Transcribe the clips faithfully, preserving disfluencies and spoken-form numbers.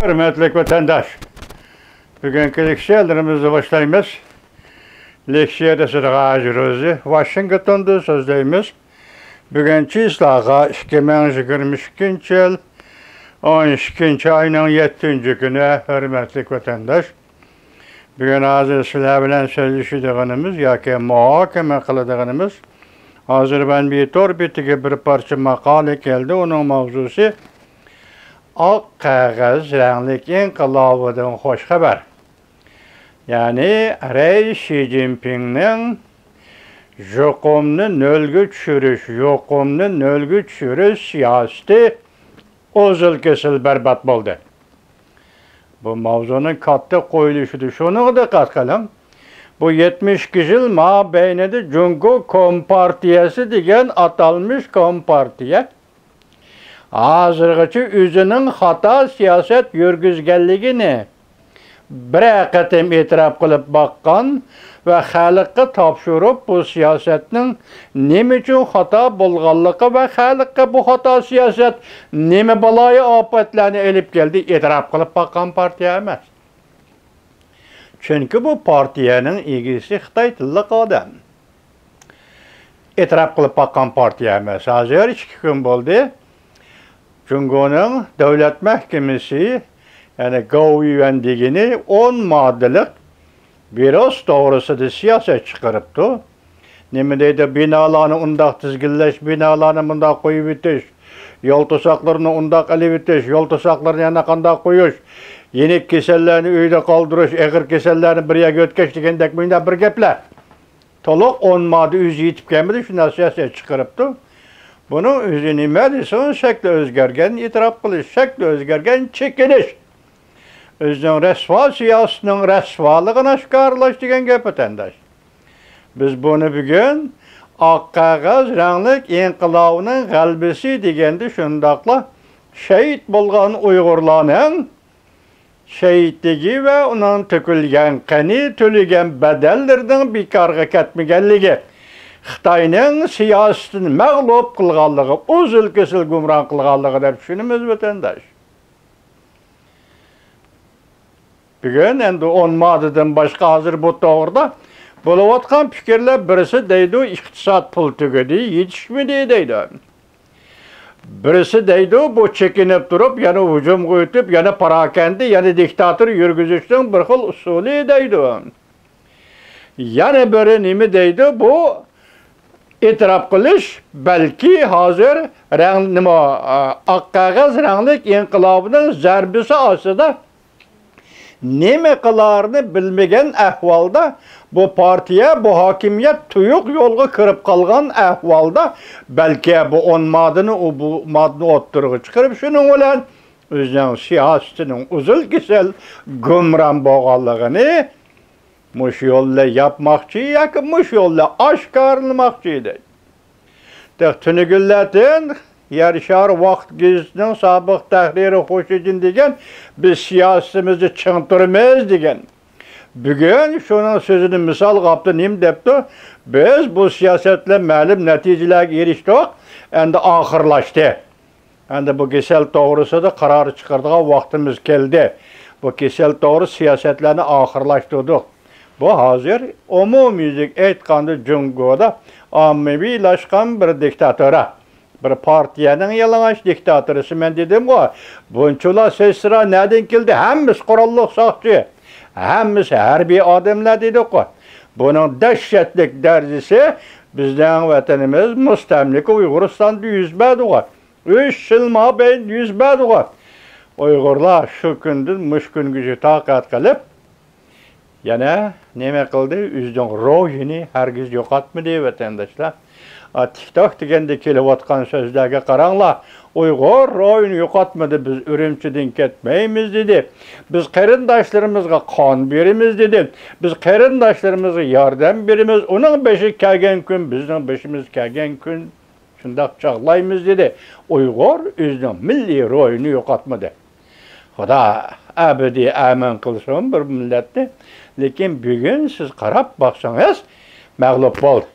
ھۆرمەتلىك ۋەتەنداش، بۈگۈنكى لېكسىيەلىرىمىزنى باشلايمىز. لېكسىيە دەسسىدىغ ھاجى روزى، ۋاشىنگتوندىن سۆزلەيمىز. بۈگۈن چىسلاغا ئىككى مىڭ يىگىرمە ئىككىنچى يىل، ئون ئىككىنچى ئاينىڭ يەتتىنچى كۈنى، ھۆرمەتلىك ۋەتەنداش. بۈگۈن ھازىر سىلەر بىلەن سۆزلىشىدىغىنىمىز ياكى مۇھاكىمە قىلىدىغىنىمىز، ھازىر مەنبە تور بېتىگە بىر پارچە ماقالە كەلدى، ئۇنىڭ ماۋزۇسى ئاق قەغەز رەڭلىك ئىنقىلابىدىن خوش خەۋەر. يەنى رەئىس شى جىنپىڭنىڭ يۇقۇمنى نۆلگە چۈشۈرۈش، يۇقۇمنى نۆلگە چۈشۈرۈش سىياسىتى ئۇزۇل-كېسىل بەربات بولدى. بۇ ماۋزۇنىڭ كاتتا قويۇلۇشىدۇر. شۇنىڭغا دىققەت قىلىڭ. بۇ يەتمىش ئىككى يىل مابەينىدە جۇڭگو كومپارتىيەسى دېگەن ئاتالمىش كومپارتىيە ھازىرغىچە ئۆزىنىڭ خاتا سىياسەت يۈرگۈزگەنلىكىنى بىرەر قېتىم ئېتىراپ قىلىپ باققان ۋە خەلققە تاپشۇرۇپ، بۇ سىياسەتنىڭ نېمە ئۈچۈن خاتا بولغانلىقى ۋە خەلققە بۇ خاتا سىياسەت نېمە بالايىئاپەتلەرنى ئېلىپ كەلدى، ئېتىراپ قىلىپ باققان پارتىيە ئەمەس. چۈنكى بۇ پارتىيەنىڭ ئىگىسى خىتاي تىللىق ئادەم. ئېتىراپ قىلىپ باققان پارتىيە ئەمەس. ھازىر ئىككى كۈن بولدى. جۇڭگونىڭ دۆلەت مەھكىمىسى، يەنى گاۋيۈەن دېگىنى ئون ماددىلىق ۋىرۇس توغرىسىدا سىياسەت چىقىرىپتۇ. نېمە دەيدۇ؟ بىنالارنى ئۇنداق تىزگىنلەش، بىنالارنى مۇنداق قويۇۋېتىش، يول توساقلىرىنى ئۇنداق ئېلىۋېتىش، يول توساقلىرىنى يەنە قانداق قويۇش، يېنىك كېسەللەرنى ئۆيدە قالدۇرۇش، ئېغىر كېسەللەرنى بىر يەرگە ئۆتكەش دېگەندەك مۇنداق بىر گەپلەر. تولۇق ئون ماددا ئۆزى يېتىپ كەلمىدى، شۇنداق سىياسەت چىقىرىپتۇ. بۇنىڭ ئۆزى نېمە دېسىڭىز، شەكلى ئۆزگەرگەن ئېتىراپ قىلىش، شەكلى ئۆزگەرگەن چېكىنىش. ئۆزىنىڭ رەسۋا سىياسىتىنىڭ رەسۋالىقىنى ئاشكارىلاش دېگەن گەپ، ۋەتەنداش. بىز بۇنى بۈگۈن ئاق قەغەز رەڭلىك ئىنقىلابىنىڭ غەلىبىسى دېگەندە، شۇنداقلا شېھىت بولغان ئۇيغۇرلارنىڭ شېھىتلىكى ۋە ئۇنىڭ تۆكۈلگەن قېنى، تۆلىگەن بەدەللىرىنىڭ بىكارغا كەتمىگەنلىكى، خىتاينىڭ سىياسىتىنى مەغلۇپ قىلغانلىقى، ئۇزۇل-كېسىل گۇمران قىلغانلىقى دەپ چۈشىنىمىز، ۋەتەنداش. بۈگۈن ئەمدى ئون ماددىدىن باشقا ھازىر بۇ توغرىدا بولۇۋاتقان پىكىرلەر، بىرسى دەيدۇ، ئىقتىساد پۇل تۈگىدى، يېتىشمىدى دەيدۇ. بىرسى دەيدۇ، بۇ چېكىنىپ تۇرۇپ، يەنە ھۇجۇمغا ئۆتۈپ، يەنە پاراكەندە، يەنە دىكتاتور يۈرگۈزۈشنىڭ بىر خىل ئۇسۇلى دەيدۇ. يەنە بىرى نېمە دەيدۇ؟ بۇ ئېتىراپ قىلىش، بەلكى ھازىر رەڭ، نېمە، ئاق قەغەز رەڭلىك ئىنقىلابىنىڭ زەربىسى ئاستىدا نېمە قىلارىنى بىلمىگەن ئەھۋالدا، بۇ پارتىيە، بۇ ھاكىمىيەت تۇيۇق يولغا كىرىپ قالغان ئەھۋالدا، بەلكى بۇ ئون ماددىنى، ئۇ، بۇ ماددىنى ئوتتۇرىغا چىقىرىپ، شۇنىڭ بىلەن ئۆزىنىڭ سىياسىتىنىڭ ئۇزۇل-كېسىل گۇمران بولغانلىقىنى مۇشۇ يول بىلەن ياپماقچى ياكى مۇشۇ يول بىلەن ئاشكارىلىماقچى ئىدى. تېخى تۈنۈگۈنلەردىن يەر شارى ۋاقىت گېزىتىنىڭ سابىق تەھرىرى خۇشىجىن دېگەن، «بىز سىياسىتىمىزنى چىڭ تۇرىمىز» دېگەن. بۈگۈن شۇنىڭ سۆزىنى مىسالغا ئاپتۇ، نېمە دەپتۇ؟ «بىز بۇ سىياسەت بىلەن مەلۇم نەتىجىلەرگە ئېرىشتۇق، ئەمدى ئاخىرلاشتى. ئەمدى بۇ كېسەل توغرىسىدا قارار چىقىرىدىغان ۋاقتىمىز كەلدى. بۇ كېسەل توغرا سىياسەتلەرنى ئاخىرلاشتۇردۇق.» بۇ ھازىر ئومۇميۈزلۈك ئېيتقاندا جۇڭگودا ئاممىۋىلاشقان بىر دىكتاتورا، بىر پارتىيەنىڭ يالىڭاچ دىكتاتورىسى. مەن دېدىمغۇ، بۇنچىلا سېسرا نەدىن كەلدى؟ ھەممىسى قوراللىق ساقچى، ھەممىسى ھەربىي ئادەملەر دېدۇققۇ. بۇنىڭ دەھشەتلىك دەرىجىسى بىزنىڭ ۋەتىنىمىز مۇستەملىكە ئۇيغۇرىستاندا يۈز بەردىغۇ. ئۈچ يىل مابەينىدە يۈز بەردىغۇ. ئۇيغۇرلار شۇ كۈندىن مۇشۇ كۈنگىچە تاقەت قىلىپ، يەنە نېمە قىلدى؟ ئۆزىنىڭ روھىنى ھەرگىز يوقاتمىدى، ۋەتەنداشلار. ئا، تىك توك دېگەندە كېلىۋاتقان سۆزلەرگە قاراڭلار. ئۇيغۇر روھىنى يوقاتمىدى، «بىز ئۈرۈمچىدىن كەتمەيمىز» دېدى. «بىز قېرىنداشلىرىمىزغا قان بېرىمىز» دېدى. «بىز قېرىنداشلىرىمىزغا ياردەم بېرىمىز. ئۇنىڭ بېشى كەلگەن كۈن، بىزنىڭ بېشىمىز كەلگەن كۈن، شۇنداق چاغلايمىز» دېدى. ئۇيغۇر ئۆزىنىڭ مىللىي روھىنى يوقاتمىدى. خۇدا ئەبەدىي ئەمىن قىلسۇن بىر مىللەتنى. لېكىن بۈگۈن سىز قاراپ باقسىڭىز، مەغلۇپ بولدى.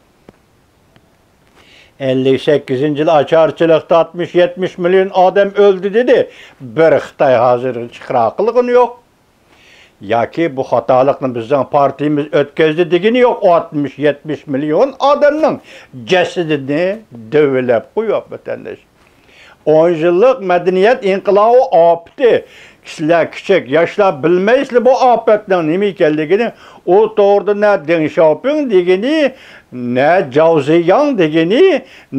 ئەللىك سەككىزىنچى يىل ئاچارچىلىقتا ئاتمىش يەتمىش مىليون ئادەم ئۆلدى دېدى. بىر خىتاي ھازىرغىچە ئىقرار قىلغىنى يوق. ياكى بۇ خاتالىقنى بىزنىڭ پارتىيىمىز ئۆتكۈزدى دېگىنى يوق. ئاتمىش يەتمىش مىليون ئادەمنىڭ جەسىتىنى دۆۋىلەپ قويۇپ، ۋەتەنداش. ئون يىللىق مەدەنىيەت ئىنقىلابى ئاپىتى. سىلەر كىچىك ياشلار بىلمەيسىلەر بۇ ئاپەتنىڭ نېمە ئىكەنلىكىنى. ئۇ توغرىدا نە دېڭ شياۋپىڭ دېگىنى، نە جاۋ زىياڭ دېگىنى،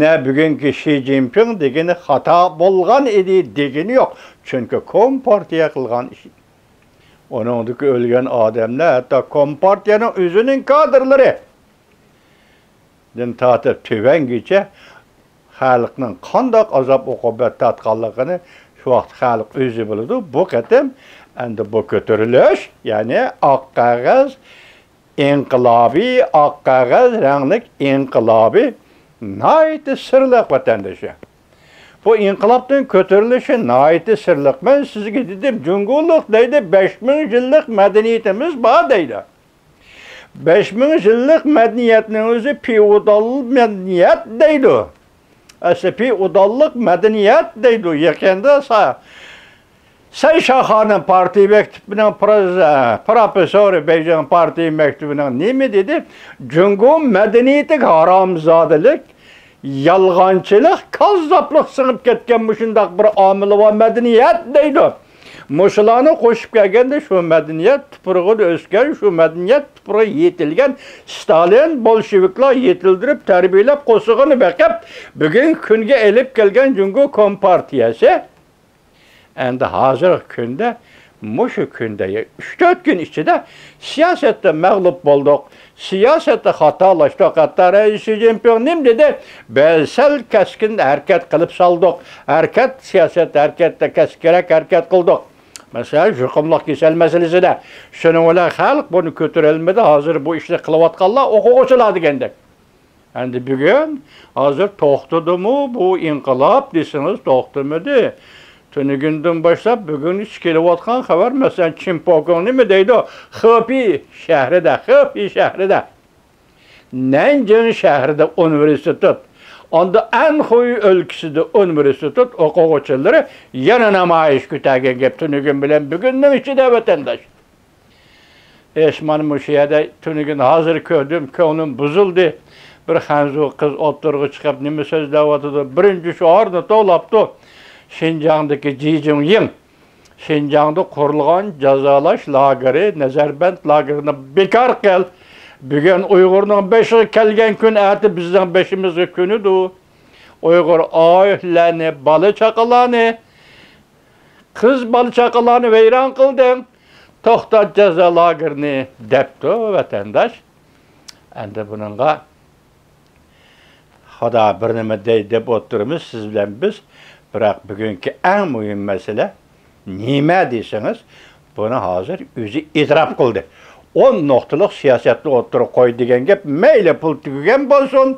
نە بۈگۈنكى شى جىنپىڭ دېگىنى خاتا بولغان ئىدى دېگىنى يوق. چۈنكى كومپارتىيە قىلغان ئىش. ئۇنىڭدىكى ئۆلگەن ئادەملەر ھەتتا كومپارتىيەنىڭ ئۆزىنىڭ كادىرلىرى دىن تارتىپ تۆۋەنگىچە خەلقنىڭ قانداق ئازاب-ئوقۇبەت تارتقانلىقىنى شۇ ۋاقىت خەلق ئۆزى بىلىدۇ. بۇ قېتىم ئەمدى بۇ كۆتۈرۈلۈش، يەنى ئاق قەغەز ئىنقىلابى، ئاق قەغەز رەڭلىك ئىنقىلابى ناھايىتى سىرلىق، ۋەتەندىشى. بۇ ئىنقىلابنىڭ كۆتۈرۈلۈشى ناھايىتى سىرلىق. مەن سىزگە دېدىم، جۇڭگولۇق دەيدۇ، بەش مىڭ يىللىق مەدەنىيىتىمىز بار دەيدۇ. بەش مىڭ يىللىق مەدەنىيەتنىڭ ئۆزى فېئودال مەدەنىيەت دەيدۇ. ئەسلى فېئوداللىق مەدەنىيەت دەيدۇ. يېقىندا سا-، سەي شاخانىڭ پارتىيە مەكتىپىنىڭ پروز-، پروفېسسورى، بېيجىڭ پارتىيە مەكتىپىنىڭ نېمە دېدى؟ جۇڭگو مەدەنىيىتىگە ھارامزادىلىك، يالغانچىلىق، كاززاپلىق سىڭىپ كەتكەن مۇشۇنداق بىر ئامىلى بار مەدەنىيەت دەيدۇ. مۇشۇلارنى قوشۇپ كەلگەندە شۇ مەدەنىيەت تۇپرىقىدا ئۆسكەن، شۇ مەدەنىيەت تۇپرىقى يېتىلگەن ستالىن، بولشېۋىكلار يېتىلدۈرۈپ، تەربىيەلەپ، قورسىقىنى بېقىپ، بۈگۈنكى كۈنگە ئېلىپ كەلگەن جۇڭگو كومپارتىيەسى. ئەمدى ھازىرقى كۈندە، مۇشۇ كۈندە، ئۈچ تۆت كۈن ئىچىدە سىياسەتتە مەغلۇپ بولدۇق، سىياسەتتە خاتالاشتۇق. ھەتتا رەئىس شى جىنپىڭ نېمە دېدى؟ بىز سەل كەسكىن ھەرىكەت قىلىپ سالدۇق. ھەرىكەت، سىياسەت ھەرىكەتتە كەسكىنرەك ھەرىكەت قىلدۇق. مەسىلەن، يۇقۇملۇق كېسەل مەسىلىسىدە. شۇنىڭ بىلەن خەلق بۇنى كۆتۈرەلمىدى. ھازىر بۇ ئىشنى قىلىۋاتقانلار ئوقۇغۇچىلار دېگەندەك. ئەمدى بۈگۈن، ھازىر توختىدىمۇ بۇ ئىنقىلاب دېسىڭىز، توختىمىدى. تۈنۈگۈندىن باشلاپ بۈگۈنگىچە كېلىۋاتقان خەۋەر، مەسىلەن، چىن پوكۇڭ نېمە دەيدۇ؟ خېپېي شەھىرىدە، خېپېي شەھىرىدە، نەنجىڭ شەھىرىدە ئۇنىۋېرسىتېت، ئاندىن ئەنخۇي ئۆلكىسىدە ئۇنىۋېرسىتېت ئوقۇغۇچىلىرى يەنە نامايىش كۆتەرگەن گەپ تۈنۈگۈن بىلەن بۈگۈننىڭ ئىچىدە، ۋەتەنداش. ئېش، مانا مۇشۇ يەردە تۈنۈگۈن ھازىر كۆردۈم، كۆڭلۈم بۇزۇلدى. بىر خەنزۇ قىز ئوتتۇرىغا چىقىپ نېمە سۆزلەۋاتىدۇ؟ بىرىنچى شوئارنى توۋلاپتۇ. شىنجاڭدىكى جى جۇڭيىڭ، شىنجاڭدا قۇرۇلغان جازالاش لاگېرى، نەزەربەند لاگېرىنى بىكار قىل. بۈگۈن ئۇيغۇرنىڭ بېشىغا كەلگەن كۈن ئەتە بىزنىڭ بېشىمىزغا كۆنىدۇ. ئۇيغۇر ئائىلىلەرنى، بالا-چاقىلارنى، قىز بالا-چاقىلارنى ۋەيران قىلدىڭ. توختات جازا لاگېرىنى، دەپتۇ ۋەتەنداش. ئەمدى بۇنىڭغا خۇدا بىر نېمە دەي دەپ ئولتۇرىمىز سىز بىلەن بىز. بىراق بۈگۈنكى ئەڭ مۇھىم مەسىلە نېمە دېسىڭىز، بۇنى ھازىر ئۆزى ئېتىراپ قىلدى. ئون نۇقتىلىق سىياسەتنى ئوتتۇرىغا قوي دېگەن گەپ، مەيلى پۇل تۈگىگەن بولسۇن،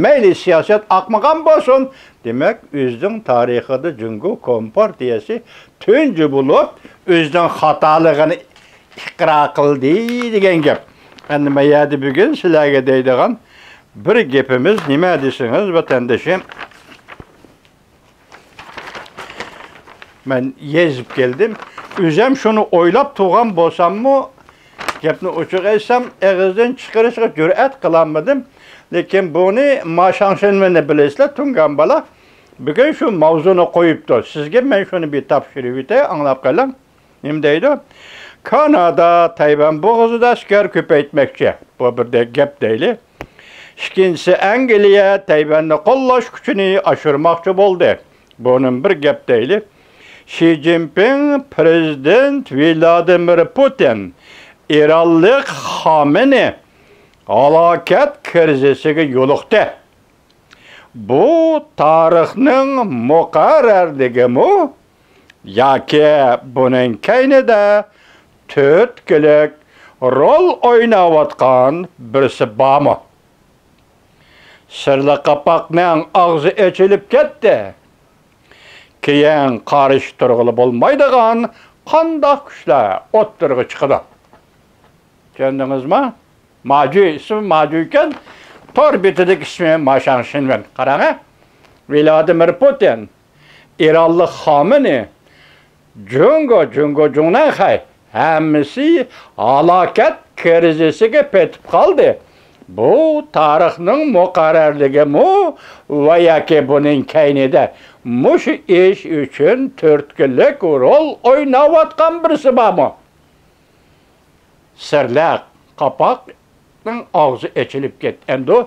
مەيلى سىياسەت ئاقمىغان بولسۇن، دېمەك، ئۆزىنىڭ تارىخىدا جۇڭگو كومپارتىيەسى تۇنجى بولۇپ ئۆزىنىڭ خاتالىقىنى ئىقرار قىلدى دېگەن گەپ. ئەمدى ما يەردە بۈگۈن سىلەرگە دەيدىغان بىر گېپىمىز نېمە دېسىڭىز، ۋەتەندىشىم، مەن يېزىپ كەلدىم. ئۆزۈم شۇنى ئويلاپ تۇرغان بولساممۇ، گەپنى ئوچۇق ئېيتسام، ئېغىزدىن چىقىرىشقا جۈرئەت قىلالمىدىم. لېكىن بۇنى ما شاڭشېنۋېننى بىلىسىلەر، تۇڭگان بالا. بۈگۈن شۇ ماۋزۇنى قويۇپتۇ. سىزگە مەن شۇنى بىر تاپشۇرۇۋېتەي، ئاڭلاپ قېلىڭ. نېمە دەيدۇ؟ كانادا تەيۋەن بوغۇزىدا ئەسكەر كۆپەيتمەكچى. بۇ بىر دە-، گەپ دەيلى. ئىككىنچىسى، ئەنگلىيە تەيۋەننى قوللاش كۈچىنى ئاشۇرماقچى بولدى. بۇنىڭ بىر گەپ دەيلى. شى جىنپىڭ پىرېزىدېنت ۋلادىمىر پۇتىن ئىرانلىق خامېنېي ھالاكەت كىرىزىسىگە يولۇقتى. بۇ تارىخنىڭ مۇقەررەرلىكىمۇ ياكى بۇنىڭ كەينىدە تۈرتكىلىك رول ئويناۋاتقان بىرسى بارمۇ؟ سىرلىق قاپاقنىڭ ئاغزى ئېچىلىپ كەتتى. كېيىن قارشى تۇرغىلى بولمايدىغان قانداق كۈچلەر ئوتتۇرىغا چىقىدۇ؟ چۈشەندىڭىزمۇ؟ ماجۈي، ئىسمى ماجۈيكەن. تور بېتىدىكى ئىسمى ماشاڭ شىنۋېن. قاراڭە، ۋلادىمىر پۇتىن، ئىرانلىق خامنېي، جۇڭگو، جۇڭگو جۇڭنەنخەي، ھەممىسى ھالاكەت كىرىزىسىگە پېتىپ قالدى. بۇ تارىخنىڭ مۇقەررەرلىكىمۇ ۋە ياكى بۇنىڭ كەينىدە مۇشۇ ئىش ئۈچۈن تۈرتكىلىك رول ئويناۋاتقان بىرسى بارمۇ؟ سىرلىق قاپاقنىڭ ئاغزى ئېچىلىپ كەتتى. ئەمدى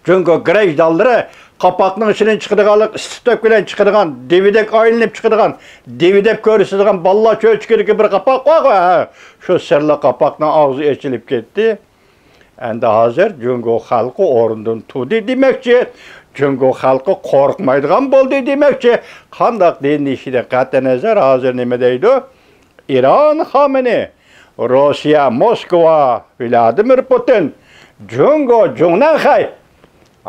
جۇڭگو گرەجدانلىرى قاپاقنىڭ ئىچىدىن چىقىدىغانلىق، ئىستىك بىلەن چىقىدىغان، دېۋىدەك ئايلىنىپ چىقىدىغان، دېۋىدەك كۆرسىتىدىغان بالىلار چۆچىكىدىكى بىر قاپاق بارغۇ، ھە، شۇ سىرلىق قاپاقنىڭ ئاغزى ئېچىلىپ كەتتى. ئەمدى ھازىر جۇڭگو خەلقى ئورنىدىن تۇردى دېمەكچى، جۇڭگو خەلقى قورقمايدىغان بولدى دېمەكچى. قانداق دېيىشىدىن قەتئىينەزەر، ھازىر نېمە دەيدۇ؟ ئىران خامنېي، روسىيە، موسكۋا، ۋلادىمىر پۇتىن، جۇڭگو جۇڭنەنخەي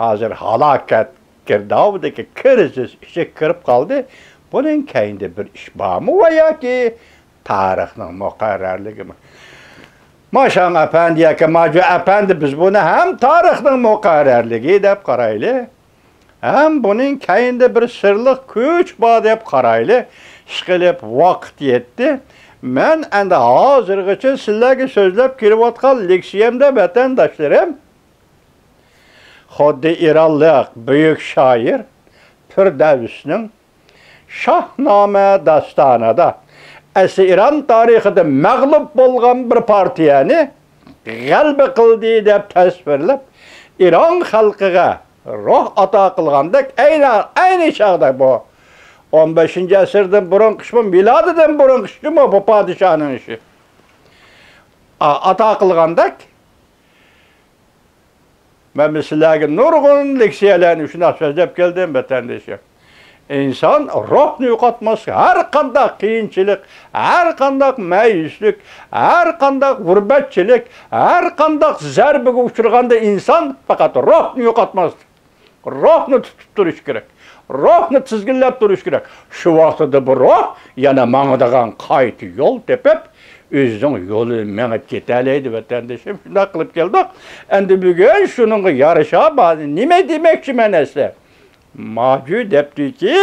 ھازىر ھالاكەت گىردابىدىكى كىرىزىس ئىچىگە كىرىپ قالدى. بۇنىڭ كەينىدە بىر ئىش بارمۇ ۋە ياكى تارىخنىڭ مۇقەررەرلىكىمۇ؟ ماشاڭ ئەپەندى ياكى ماجۇ ئەپەندى، بىز بۇنى ھەم تارىخنىڭ مۇقەررەرلىكى دەپ قارايلى، ھەم بۇنىڭ كەينىدە بىر سىرلىق كۈچ بار دەپ قارايلى. ئىشقىلىپ، ۋاقىت يەتتى. مەن ئەمدى ھازىرغىچە سىلەرگە سۆزلەپ كېلىۋاتقان لېكسىيەمدە، ۋەتەنداشلىرىم، خۇددى ئىرانلىق بۈيۈك شائىر فىردەۋسنىڭ شاھنامە داستانىدا ئەسلى ئىران تارىخىدا مەغلۇپ بولغان بىر پارتىيەنى غەلىبە قىلدى دەپ تەسۋىرلەپ، ئىران خەلقىگە روھ ئاتا قىلغاندەك، ئەينى، ئەينى چاغدا بۇ ئون بەشىنچى ئەسىردىن بۇرۇنقى ئىشمۇ، مىلادىدىن بۇرۇنقى ئىشمۇ، بۇ پادىشاھنىڭ ئىشى. ئا-، ئاتا قىلغاندەك، مەن سىلەرگە نۇرغۇن لېكسىيەلەرنى شۇنداق سۆزلەپ كەلدىم، ۋەتەندىشىم. ئىنسان روھنى يوقاتماسلىق، ھەر قانداق قىيىنچىلىق، ھەر قانداق مەيۈسلۈك، ھەر قانداق غۇربەتچىلىك، ھەر قانداق زەربىگە ئۇچرىغاندا ئىنسان پەقەت روھنى يوقاتماسلىق، روھنى تۇتۇپ تۇرۇش كېرەك. روھنى تىزگىنلەپ تۇرۇش كېرەك. شۇ ۋاقتىدا بۇ روھ يەنە ماڭىدىغان قايتا يول تېپىپ، ئۆزىنىڭ يولىنى مېڭىپ كېتەلەيدۇ، ۋەتەندىشىم. شۇنداق قىلىپ كەلدۇق. ئەمدى بۈگۈن شۇنىڭغا يارىشا بار نېمە دېمەكچىمەن ئەسلى؟ ماجۈ دەپتۇكى،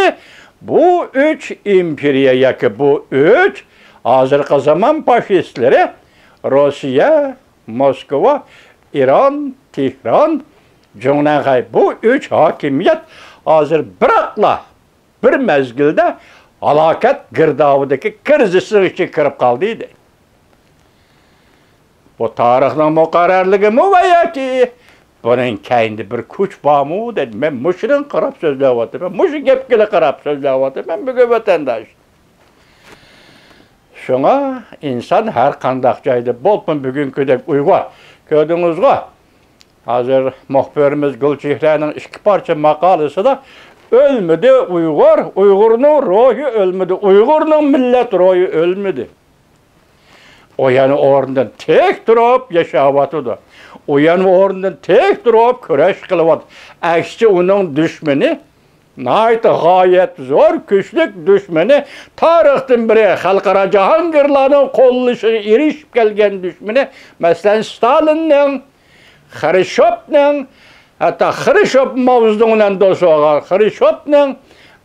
بۇ ئۈچ ئىمپېرىيە ياكى بۇ ئۈچ ھازىرقى زامان فاشىستلىرى، روسىيە، موسكۋا، ئىران، تېھران، جۇڭنەنخەي، بۇ ئۈچ ھاكىمىيەت ھازىر بىراقلا بىر مەزگىلدە ھالاكەت گىردابىدىكى كىرىزىسنىڭ ئىچىگە كىرىپ قالدى، دەيدۇ. بۇ تارىخنىڭ مۇقەررەرلىكىمۇ ۋە ياكى بۇنىڭ كەينىدە بىر كۈچ بارمۇ، دەيدۇ. مەن مۇشۇنىڭغا قاراپ سۆزلەۋاتىمەن، مۇشۇ گەپكىلا قاراپ سۆزلەۋاتىمەن بۈگۈن، ۋەتەنداش. شۇڭا ئىنسان ھەر قانداق جايدا بولۇپمۇ، بۈگۈنكىدەك ئۇيغۇر، كۆردىڭىزغۇ، ھازىر مۇخبىرىمىز گۈلچېھرەنىڭ ئىككى پارچە ماقالىسىدا، «ئۆلمىدى ئۇيغۇر، ئۇيغۇرنىڭ روھى ئۆلمىدى، ئۇيغۇرنىڭ مىللەت روھى ئۆلمىدى.» ئۇ يەنە ئورنىدىن تىك تۇرۇپ ياشاۋاتىدۇ. ئۇ يەنە ئورنىدىن تىك تۇرۇپ كۈرەش قىلىۋاتىدۇ. ئەكسىچە، ئۇنىڭ دۈشمىنى ناھايىتى غايەت زور، كۈچلۈك دۈشمىنى، تارىختىن بېرى خەلقئارا جاھانگىرلارنىڭ قوللىشىغا ئېرىشىپ كەلگەن دۈشمىنى، مەسىلەن، ستالىننىڭ، خرۇشچوفنىڭ، ھەتتا خرۇشچوف ماۋزېدۇڭ بىلەن دوست بولغان خرۇشچوفنىڭ،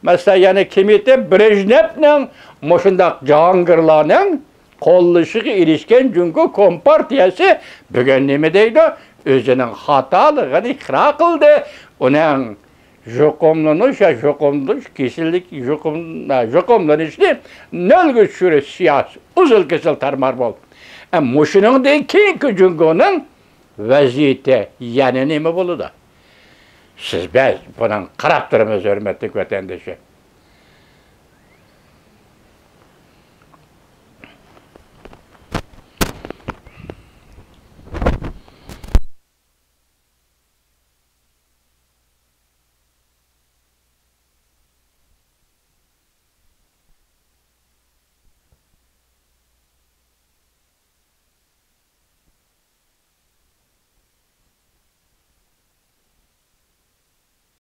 مەسىلەن، يەنە كىم ئىدى، برېژنېۋنىڭ، مۇشۇنداق جاھانگىرلارنىڭ قوللىشىغا ئېرىشكەن جۇڭگو كومپارتىيەسى بۈگۈن نېمە دەيدۇ؟ ئۆزىنىڭ خاتالىقىنى ئىقرار قىلدى. ئۇنىڭ يۇقۇملىنىش يا يۇقۇملىنىش كېسەللىك، يۇقۇم-، يۇقۇملىنىشنى نۆلگە چۈشۈرۈش سىياسىي ئۇزۇل كېسەل تارمار بولدى. ئە، مۇشۇنىڭدىن كېيىنكى جۇڭگونىڭ ۋەزىيىتى يەنە نېمە بولىدۇ؟ سىز، بىز بۇنىڭ قاراپ تۇرىمىز، ھۆرمەتلىك ۋەتەندىشىم.